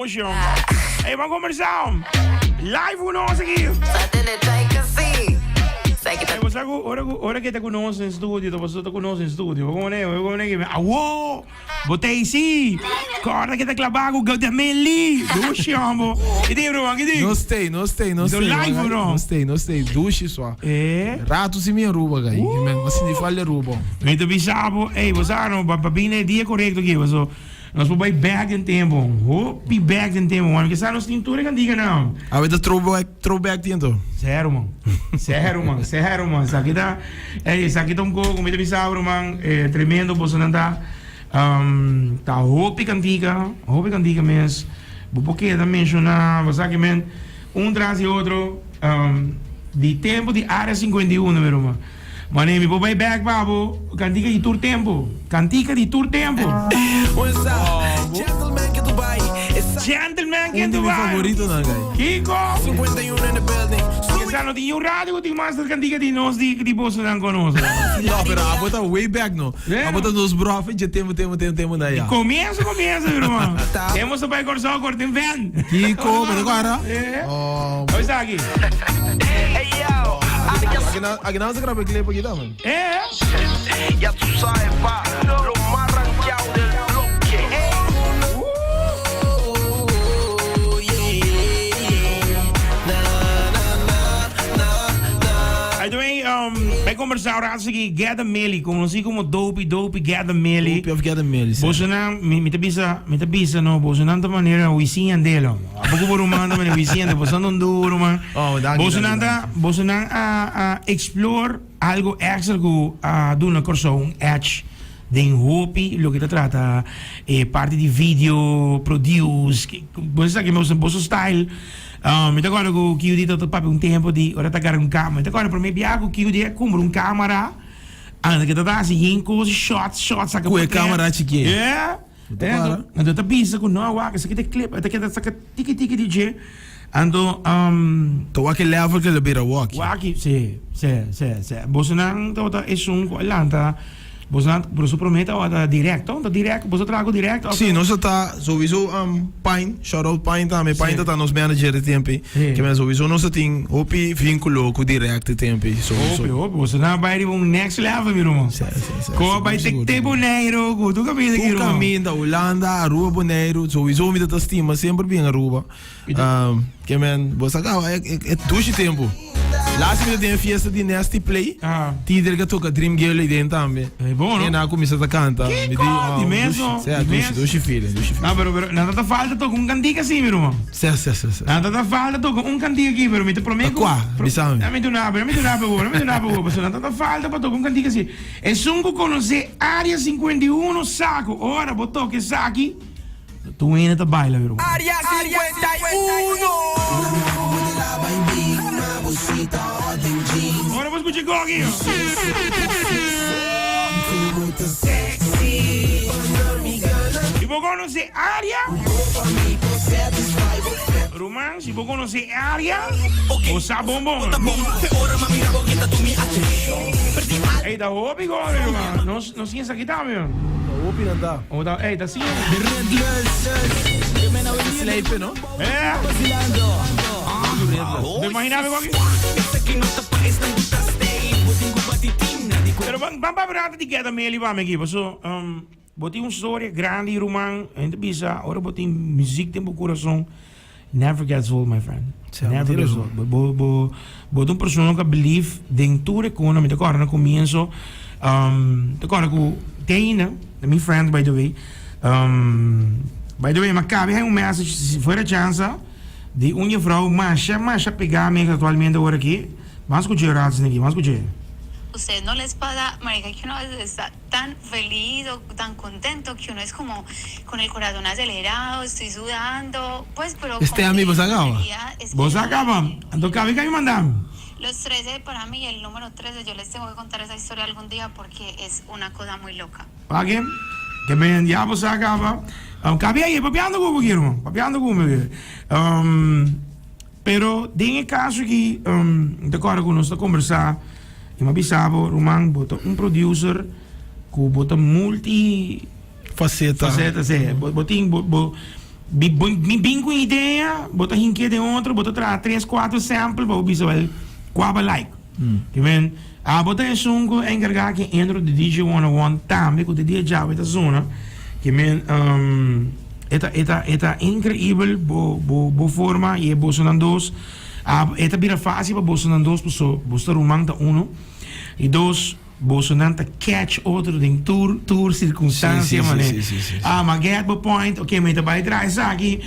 Emotion. Hey, ban conversa. Live cu nos aki. Hey, bo sa cu ora cu ora ke ta cu nos den studio, ta boso ta cu nos den studio. Bo como ne, bo como ne ki awo. Bo ta si. Corda ke ta claba cu Gaudiameli. Dushi hombo. Ki tin bro, ki tin? Nos stay, nos stay, nos stay. Live bro. Nos stay, nos stay. Dushi swa. Eh. Rato si mi Aruba gai. Uh. Ma sinti falta Aruba. Mi ta bisa bo, hey, bo sa no, pa bini e dia correcto ki, bo so. Nos por bai bek den tempo, hopi bek den tempo, man. Kisa nos tin tur e kantika now. Awe ta throwback, throwback tin to. Sero man, sero man, sero man. Esaki ta, ey, esaki ta un koko, mi ta bisa bo ruman, eh, tremendo bosonan ta. Um, ta hopi kantika, hopi kantika mes. Bo por keda menshoná, bo sa ki men, un tras di otro, um, di tempo di Area 51, mi ruman. Mane mi por bai bek pa bo kantika di tur tempo. Kantika di tur tempo. Gentleman ke Un di mi Dubai. favoritonan guy. Kiko? Kesa no tin un radio ku tin mas kantika di nos di di bosonan konos. No, pero abo ta way back no. Bueno. Abo ta nos brofe dje tempo tempo tempo tempo na ya. Comienzo comienzo mi ruman. Hemos ta bai Kòrsou kòrta den vèn. Kiko, bo ta kòrda? Eh. Oh. Oye esaki. Aki nan sa graba e clip aki tambe. Eh. Ya tu sabes pa, lo más rankeado del bloque. By the way, um, bij conversa ora aki Get a Millie, conocí como Dopey Dopey Get a Millie. Dopey of Get a Millie, sí. Bosonan, mi, mi ta bisa, mi ta bisa no, bosonan ta manera Wisin Andelo. Apoco bo ruman ta manera Wisin Andelo, bosonan ta un duro man. Oh, danki, Bosonan danki, ta, danki. bosonan a, a explore algo extra ku a duna Kòrsou un edge den hopi loke ta trata e parti di video, produce, bo sa ke boso, boso style. Um, mi ta kòrda ku QD ta papia un tempo di ora ta gara un kama. Mi ta kòrda prome biaha ku QD a kumpra un kamera, anda ke ta ta hasi yen kos, shots, shots, saka Ku e portret. kamera chikí. Yeah. Bo ta kòrda? Anto ta bisa ku no wak esaki ta clip, e ta keda saka tiki tiki di dje. Anto um Ta wak e level ke lo bira wak. Wak, si, si, si, si. Bosonan tabata esun ku a lanta, bosonan, boso prome tabata direct, to? Ta direct, boso traha ku direct of? Si, nos a ta souiso um Pine, shout out Pine tambe, Pine Si. ta ta nos manager e tempo ei. Si. Ke men souiso nos a tin hopi vinculo ku direct e tempo ei, souiso. Hopi, hopi. Bosonan a bai riba un next level, mi ruman. Si, si, si, Ku a sigur, bai te sigur, te sigur. Boneiru, ku tur kaminda Tur ki, ruman. kaminda, Hulanda, Aruba, Boneiru, souiso mi ta ta stima semper bin Aruba. Ke men, bo sa kaba e dushi tempu. Laatste mi ta den fiesta di Nasty Play. Tider ke toka Dream Girl ei den tambe. E bon, no? E nan a kuminsá ta kanta. Mi di, Kiko? oh, Di mes, dushi. no? Sea, Di dushi, mes. dushi feeling, dushi feeling. No, pero, pero, nan ta falta toka un kantika así, mi ruman. Sea, sea, sea, sea. Nan ta falta toka un kantika aki, pero mi ta promé Ta ku kua? Bisa mi. Dame tu nape, dame tu nape bo, dame tu nape bo, pasobra nan ta falta pa toka un kantika así. Esun ku konosé Area 51 sa ku ora bo toka esaki, Tur hende ta baila mi ruman. Area 51. Ora bo skucha e gogi. Si bo konosé area. Ruman, si bo konosé area, bo sa bon bon. Ey, ta hopi gogi ruman. Nos nos sin esaki tambe. Ta hopi nan ta. O ta, ey, ta sin. Slijpen, no? Eh. Bo imagina mi gogi? Pero ban ban papia rato di Geta Meli pa mi aki, paso um, bo tin un storia grandi ruman, hende bisa ora bo tin muziek den bo kurason, Never gets old my friend. Sí, Never bo gets tin old. Bo, bo, bo, bo ta un persona ku a believe den tur e kona. Mi ta kòrda na komienso, um, ta kòrda ku te ainda, mi friend by the way, um, by the way, mi a kabe haña un message, si fuera chansa, di un jefrouw masha, masha pegá mi aktualmente ora aki. Ban skuch'é un rato esaki, ban skuch'é. Usted no les pasa, marica, que uno a veces está tan feliz o tan contento que uno es como con el corazón acelerado, estoy sudando, pues pero Este como a mi que bo sa en caba. realidad es Bo que sa caba? Anto cabe ca mi manda. Los 13 para mí, el número 13, yo les tengo que contar esa historia algún día porque es una cosa muy loca. Pake? Ke men ya bo sa caba. Um, cabe ayer papiando cu bo kier man. Papiando cu mi kier. Um, pero den e caso aki, um, ta corda cu nos ta conversa y mi a bisa bo, ruman, bo ta un producer cu bo ta multi Faceta. Faceta, sí. Bo, bo tin, bo, bo, Mi mi bin ku un idea, bo ta hink'é den otro, bo ta traha tres, kuater sample pa bo bisa wèl kua bo like. Ke men, abo ta esun ku a enkargá ku e intro di DJ 101 tambe ku te dia djawe ta zona. Ke men, e ta e ta e ta inkreibel bo bo bo forma i e bosonan dos. A e ta bira fásil pa bosonan dos paso boso ta ruman ta uno i dos. Bosonan ta catch otro den tur tur circunstancia mane. Ah ma get bo point, ok mi ta bai traha esaki.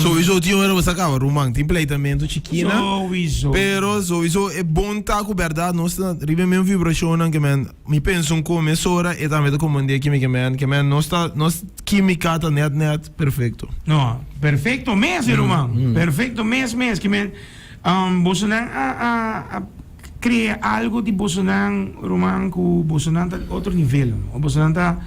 Sowieso tin ora bo sa caba ruman, tin pleitamento chikina. Sowieso. Pero sowieso e bon ta cu berdad nos ta riba e mesmo vibracionnan ke men mi pensa un come mesora e tambe ta comprende kimi ke men ke men nos ta nos quimica ta net net perfecto. No, perfecto mes mi ruman, perfecto mes mes ke men bosonan a a a. Crea algo di bosonan ruman cu bosonan ta otro nivel bosonan ta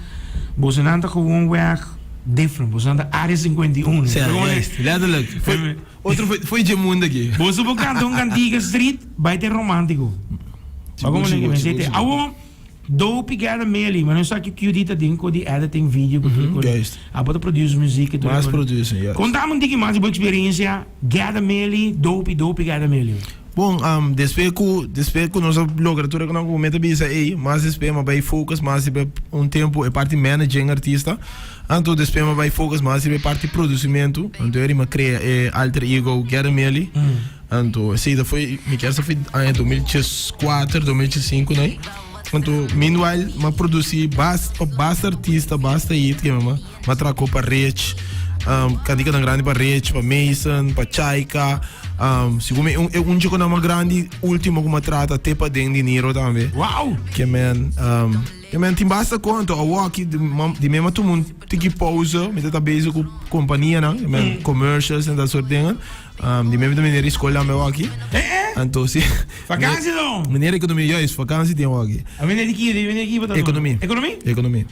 bosonan ta gewoon weg different bosonan ta area 51 Sí, juist, letterlijk. Foi, otro foi, foi dje mundo aki. Boso por canta un cantica street bai te romantico. Sigur, sigur, sigur, sigur. Awo Dopey Gera Meli, ma no sa ki QD ta den cu di editing video cu tur cu. Juist. Abo ta produce muziek y tur. Mas producing, juist. Conta mi un tiki mas di bo experiencia Gera Meli, Dopey, Dopey Gera Meli. Bon, despues cu despues cu nos a logra tur e cu nan meta bisa ey, mas despues mi a bay focus mas riba un tempo e parti managing artista, anto despues mi a bay focus mas riba e parti producimento, anto eri mi a crea e alter ego Gera Meli. Anto esei ta foi, mi kier sa foi aña 2004, 2005 nai. Anto meanwhile m'a produci bas, pa basta artista, basta hit ke m'a m'a traha pa Rich, um, kantikanan grandi pa Rich, pa Mason, pa Chaika, um, segun mi un, e un dje mas grandi ultimo ku m'a traha ta Te Paden di Niro tambe. Wow! Ke men, um, ke men tin basta kon, anto awor aki di, di mi m'a tuma un tiki pauze, mi ta ta bezig ku kompanianan, ke men commercials en dat soort dingen. Um, di meme meneer die school aan mij waki. Eh eh. Anto si. Vakantie dan. Meneer economie juist, vakantie die waki. A meneer die kier, meneer kier wat Economie. Economie? Economie.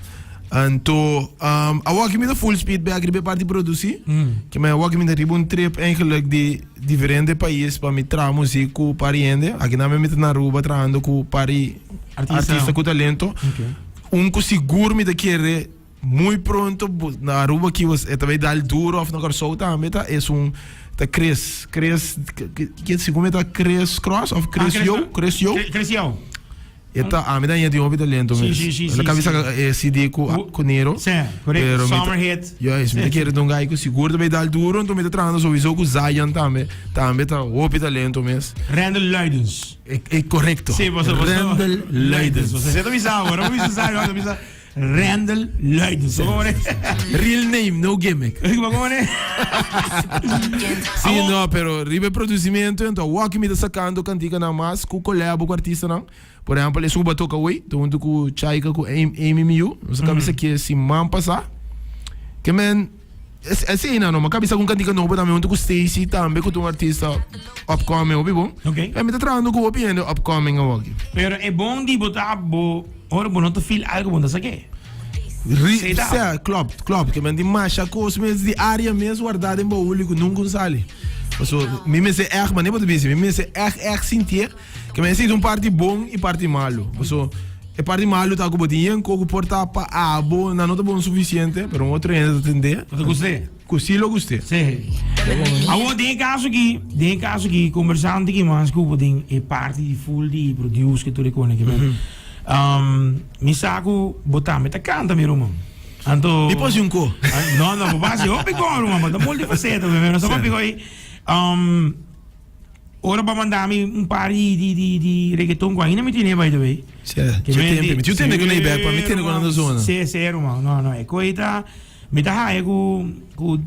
Anto, um, a waki mi de full speed bij agribe party producie. Que mij waki mi de ribu un trip eigenlijk di diferente país pa mi tra muziek ku pariende. Aki na mi na Aruba trahando ku pari Artista. artista ku talento. Okay. Un ku sigur mi ta kere Muy pronto na Aruba aki e ta bay dal duro of na Kòrsou tambe ta esun ta Chris Chris ke segun mi ta Chris Cross of Chris Yo Chris Yo Chris Yo e ta ami ta haña tin hopi talento mes Si si si el a kabi saka e CD ku ku Nero Si korekto Summer Hit Juist mi ta kere ta un guy ku sigur ta bay dal duro enton mi ta trahando sowiso ku Zion tambe tambe ta hopi talento mes Randall Luidens e korekto Si boso boso Randall Luidens Boso ta bisa awor bo bisa sa bo bisa Randall Luidens. Real name, no gimmick. Sí, no, pero riba e producimento, enton awor mi ta sacando canticanan mas cu collabo cu artistanan. Por ehempel, esun cu bo a toca hoy, ta hunto cu Chaika cu Amy Miu. Nos a caba bisa ke siman pasa. Ke men, esey nan no, mi a caba bisa cu un cantica nobo tambe hunto cu Stacy tambe cu ta un artista upcoming hopi bon. Okay. Mi ta trahando cu hopi hende upcoming awor aki. Pero e bon di bo ta bo Ora bo no ta feel algo bo no ta sa ke. Ri, sea, klopt, klopt. Ke men di masha kos mes di area mes wardá den baul ku nunka un sali. Paso, mi mester ègt, manera bo ta bisa, mi mester ègt, ègt sintié. Ke men esei ta un parti bon i parti malu. Paso, e parti malu ta ku bo tin yen kos ku por ta pa abo, nan no ta bon sufisiente, pero un otro hende ta tendé. Bo ta gust'é? Ku si lo gust'é. Sí. Awor den e kaso aki, den e kaso aki, kombersante ki mas ku bo den e parti di full di produce ku tur e kone ki men. Mi sa ku bo tambe ta kanta mi ruman. Anto. Mi por hasi un ko. No, no, bo por hasi hopi ko ruman, bo ta multifaceta mi no sa papia ku ei. Ora bo a manda mi un par di di di di reggaeton ku ainda mi tene by the way. Sí, dje tempe, mi tin un tende ku nei bek pa mi tende ku nan ta zona. Sí, sí ruman, no, no, e ko ei ta. Mi ta haya ku ku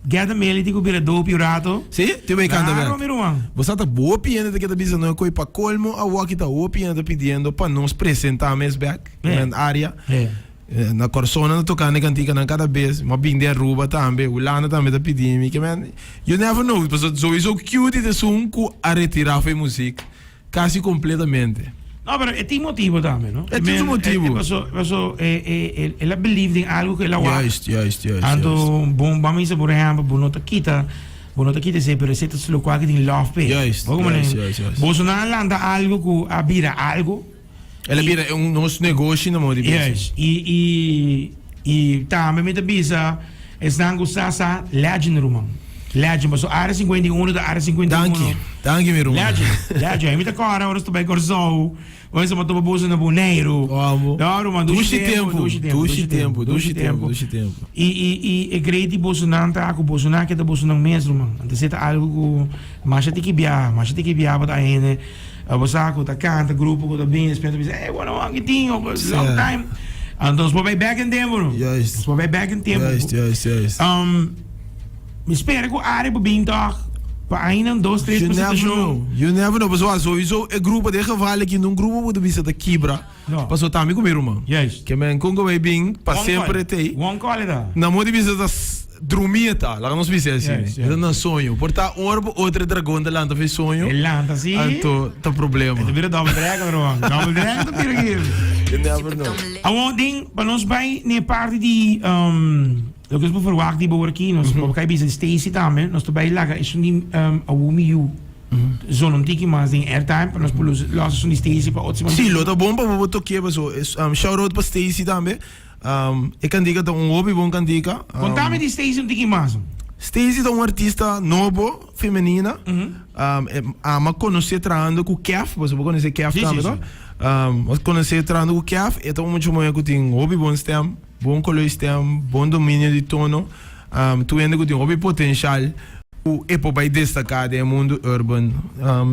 Getta Meli tin ku bira dopi un rato. Sí? Tin bay kanta Claro, bek. mi ruman. Bo sa ta hopi hende ta keda bisa no koe pa colmo awoki ta hopi hende ta pidiendo pa nos presenta mes bek Eh. den area. Eh. Eh, Na Kòrsou nan ta tokando e kantikanan kada bes. M'a bin di Aruba tambe, Hulanda tambe ta pidi mi. Ke men, you never know, pasobra sowieso Cutie ta esun ku a retira for e muzik. Casi completamente. No, pero e tin motibo tambe, no? E tin su motibo. E, paso, paso, e, e, e, el a believe den algo que el a wak. Juist, juist, juist. Anto, juist. bon, bam bisa, por ejemplo, bo no ta kita, bo no ta kita esei, pero esei ta locual que tin love p'e. Juist, Bo como juist, ne? juist, juist. Boso nan a lanta algo cu a bira algo. El a bira un nos negoshi na modo di bisa. Juist. Y, y, y tambe mi ta bisa. Esnan ku sa sa legend ruman. Legend paso Area 51 ta Area 51. Danki, danki mi ruman. Legend, legend. Mi ta kòrda ora su ta bai Kòrsou, ora su topa boso na Boneiru. Amo. No ruman, Dushi tempu, dushi tempu, dushi tempu, dushi tempu. I i i e great di bosonan ta ku bosonan keda bosonan mes ruman. Anto esei ta algu ku masha tiki biaha, masha tiki biaha bo ta hende bo sa ku ta kanta grupo ku ta bini despues ta bisa ey bo no aki tin long time. Anto nos por bai bek den tempu no. Juist. Nos por bai bek den tempu. Juist, juist, juist. Mi spera ku Arie por bin tòg pa ainda un dos tres You never presentashon. know, you never know. Pasobra sowieso e grupo den geval aki un grupo bo ta bisa ta kibra. No. Pasobra tambe ku mi ruman. Juist. Ke men kon ku bai bin pa One semper call. e tei. One call e ta. Na modo di bisa ta drumi e ta, laga nos bisa asina. Juist, E ta juist. na soño. Por ta un ora pa otro e dragon ta lanta fe soño. E lanta si. Anto ta problema. E ta bira double dragon ruman. Double dragon ta bira aki. You never know. Awor den pa nos bai na e parti di loke nos por verwagt di bo ora aki, nos por kai bisa di Stacy tambe, nos ta bai laga esun di Awo Mi Yu zona un tiki mas den airtime pa nos por los esun di Stacy pa otro siman. Sí, lo ta bon pa bo toke paso shout out pa Stacy tambe. E kantika ta un hopi bon kantika. Kontami di Stacy un tiki mas. Stacy ta un artista nobo, femenina. Ami a konosé trahando ku Kef, boso por konosé Kef tambe to? A konosé trahando ku Kef, e ta un mucha muhé ku tin hopi bon stem, bon koló stem, bon dominio di tono. Tur hende ku tin hopi potenshal ku e por bai destaká den e mundu urban,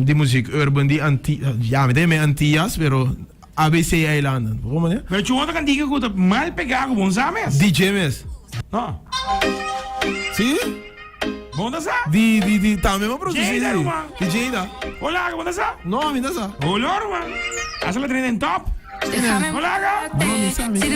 di muzik urban di Anti, ya mi ta yam'é Antias, pero. ABC eilanden. Bo como ne? Pero chu otro cantica cu ta mal pega cu bon sa mes. DJ mes. No. Si? Bon ta sa? Di di di tambe mo produci. Jada ruman. Di Jada. Hola, bon ta sa? No, mi ta sa. Hola ruman. Asa la trending top. Hola. No, mi sa, mi sa.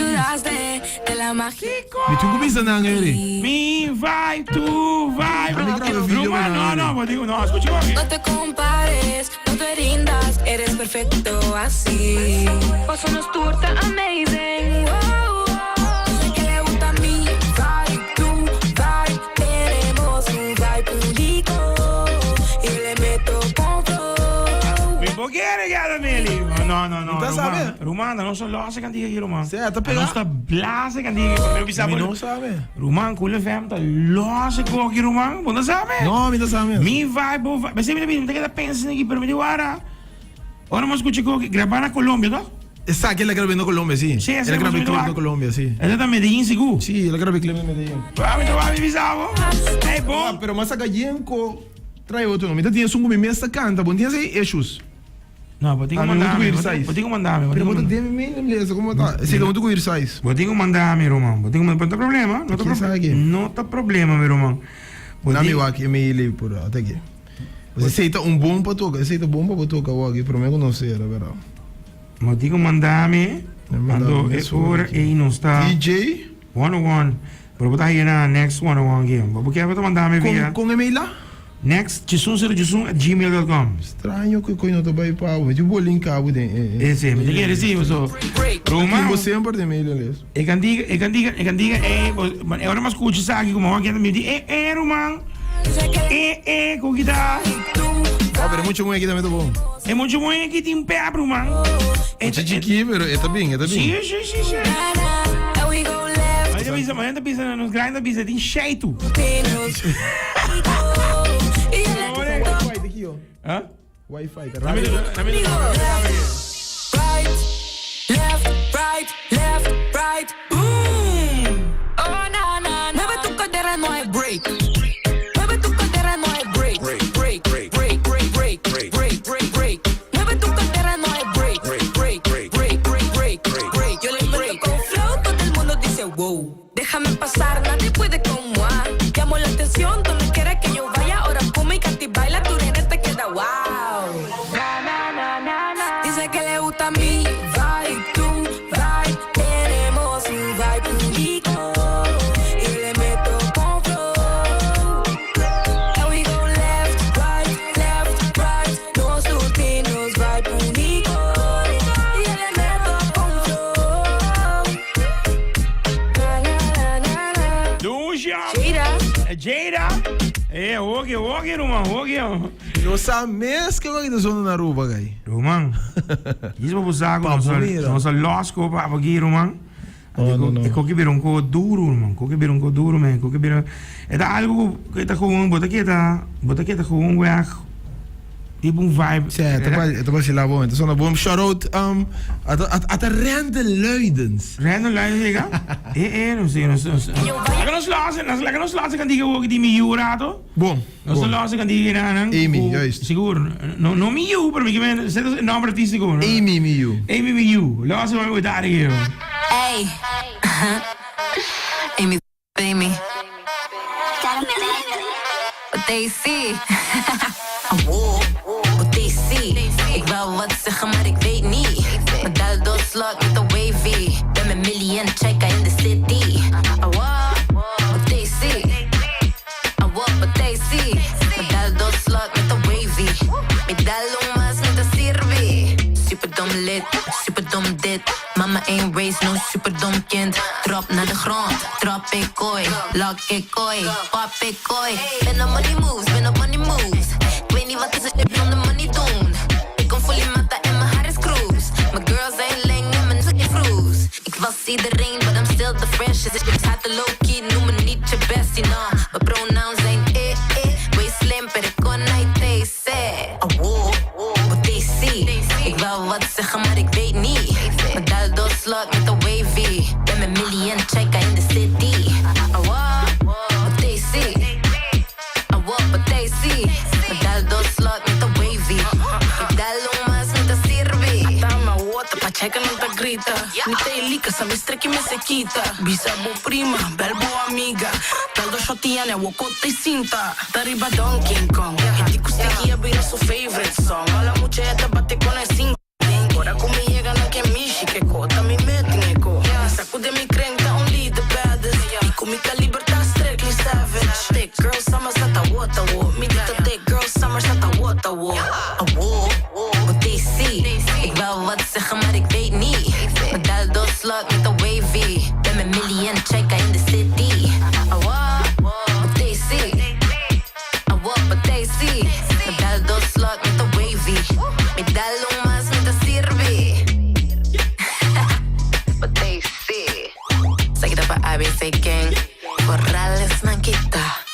Mi tin cu bisa nan eri. Mi vibe, tu vibe. Mi graba video Ruman, no, no, bo digo, no, escucha aquí. No te compares, no te rindas, eres perfecto así. Paso nos tour ta amazing. Wow, wow. Sé que le gusta mi vibe, tu vibe. Tenemos un vibe único y le meto con flow. Mi por kere gada Nelly. No, no, no. Mi ta sabe. Ruman, no so los cantiga aquí, Ruman. Sí, ta pega. Nos ta blase cantiga aquí. Pero bisa Mi no sabe. Ruman, Cool FM ta los koki, Ruman. Bo no sabe? No, mi no sabe. Mi vibe, bo vibe. Bese mi ta mi ta keda pensa aquí, pero mi di wara. Ora mo escucha koki, graba na Colombia, toch? Esaki el a graba na Colombia, sí. Sí, El a graba e clip na Colombia, sí. Esa ta Medellín sigur. Sí, el a graba e clip na Medellín. Wa mi ta wak mi bisa bo. Ey, bon. Pero mas a yen ko trae otro no. Mi ta tin esun ku mi mes ta kanta. Bo no tin esei issues. No, bo tin ku Ah, mi manda no mi. tin ku ir Bo tin ku manda mi. Pero bo ta den mi mail lesa komo ta. Si, bo tin ku ir size. Bo tin ku manda mi, ruman. Bo tin ku manda. Pero no ta problema. No ta Ken sa problema. aki? No ta problema, mi ruman. Bo Na mi tin. wak e mail ei por ata aki. Esei ta un bon pa toka. Esei ta bon pa bo toka awor aki. Prome ku nos sera, pero. Bo tin ku manda mi. Anto e ora ei nos ta. DJ. 101. Pero bo ta haye na next 101 game. Bo kier bo ta manda mi via. Kon e mail la? Next chisun sero chisun at gmail dot com. Straño ku koy no ta bai pa bo. Mi tin bo link cabo den e. E si, mi ta kere si paso. Ruma. Tin bo semper den mail les. E kantiga, e kantiga, e kantiga e bo e ora mas kuchi esaki ku mama keda mi di e e ruman. E e ku kita. Oh, pero e mucha muhe aki tambe ta bon. E mucha muhe aki tin pep ruman. Mucha chiki pero e ta bin, e ta bin. Si, si, si, si. Mañana ta bisa, mañana ta bisa, nos grandi ta bisa, tin sheitu. Wi-Fi ta kiyo? Huh? Wi-Fi ta radio. Right, left, right, left, right, boom. Oh na na na. Mueve tu cadera, no hay break. Mueve tu cadera, no hay break. Break, break, break, break, break, break, break, break. Mueve tu cadera, no hay break. Break, break, break, break, break, break. Yo le meto con flow, todo el mundo dice wow. Déjame pasar, nadie puede con moi. Llamo la atención donde quiera que yo vaya. Ahora come y canta y baila, tu nene te queda wow. Na, na, na, na, na. Dice que le gusta mi vibe, tu vibe. Tenemos un vibe único. Y le meto con flow. And we go left, right, left, right. Nos últimos vibe único. Y le meto con flow. Na, na, na, na, na. Dusha. Jada. Jada. Eh, oke, oke, ruman, oke. No sa mes ke loke ta zona na Aruba, gai. Ruman, kies pa bo sa ku Pa nos a bo mira. nos a los ko pa aki, ruman. No, no, no. E koki bira un ko duro, man. Koki bira un ko duro, man. Koki bira. E ta algo ku ta gewoon, bo ta keda, bo ta keda gewoon weg. Tipo un vibe. Sí, e ta pa, e ta vacila bon, e ta sona bon. Shout out, um, ata, ata, ata Randall Luidens. Randall Luidens yega? E, e, no sé, no sé, no sé. Laga nos los, laga nos los kantiga woki di mi yu rato. Bon. Nos ta los kantiga na nan. Amy, juist. Sigur. No, no mi yu, pero mi ke men, se ta nombre artístico. No? Amy mi yu. Amy mi yu. Los wa we daar hier. Ey. Amy, Amy. Wat they see. Wow, wat they see. Ik wil wat zeggen, maar ik weet niet. Mijn dal slot met de wavy. Ben met million checker in the city. Wow, wat they see. Wow, wat they see. Mijn dal slot met de wavy. Mi dal mas met de sirvi. Super dom lid, super dom dit. Mama ain't raised no super dom kind. Trap naar de grond, trap ik kooi. Lak ik kooi, pap ik kooi. Ben op money moves, ben op money moves. Ik weet niet wat is het shit om de money doen. Ik kom fully matta en mijn haar is cruise. Mijn girls zijn leng en mijn is vroes. Ik was iedereen, but I'm still the freshest. Ik had de low key, noem me niet je bestie, nah. Mijn pronouns zijn eh, eh. Wees slim, pero con ITC. Oh, wow, wat they see. Ik wil wat zeggen, maar ik weet niet. Mijn dal slot met de wavy. Ben met million checker in the city. Oh, wow, wat they see. Oh, wow, wat they see. Mijn dal slot met de wavy. Ik dal mas met de sirvi. Dame water, pa checa no te grita. Mi te lica, sa mi streki me se quita. Bisa bo prima, bel bo amiga. Taldo shotiane, wokota y cinta. Tariba Donkey Kong. Y tico sticky abira su favorite song. A la muchacha bate con el cinco. Ora ku mi yega nan ke mishi ke kota mi metin e ko. Sacude mi krenta only the baddest. I ku mi caliber ta strictly savage. Thick girl summer sata wota wo. Mi dita thick girl summer sata wota wo. Oh, wow, wat they see. Ik wil wat zeggen, maar ik weet niet. Mijn dal slot met de wavy. Ben met million checker in the city. Oh, wow, wat they see. Oh, wow, wat they see. Mijn dal slot met de wavy. Mi dal mas met de sirvi. Wat they see. Zeg dat bij ABC gang. Vooral is Nankita.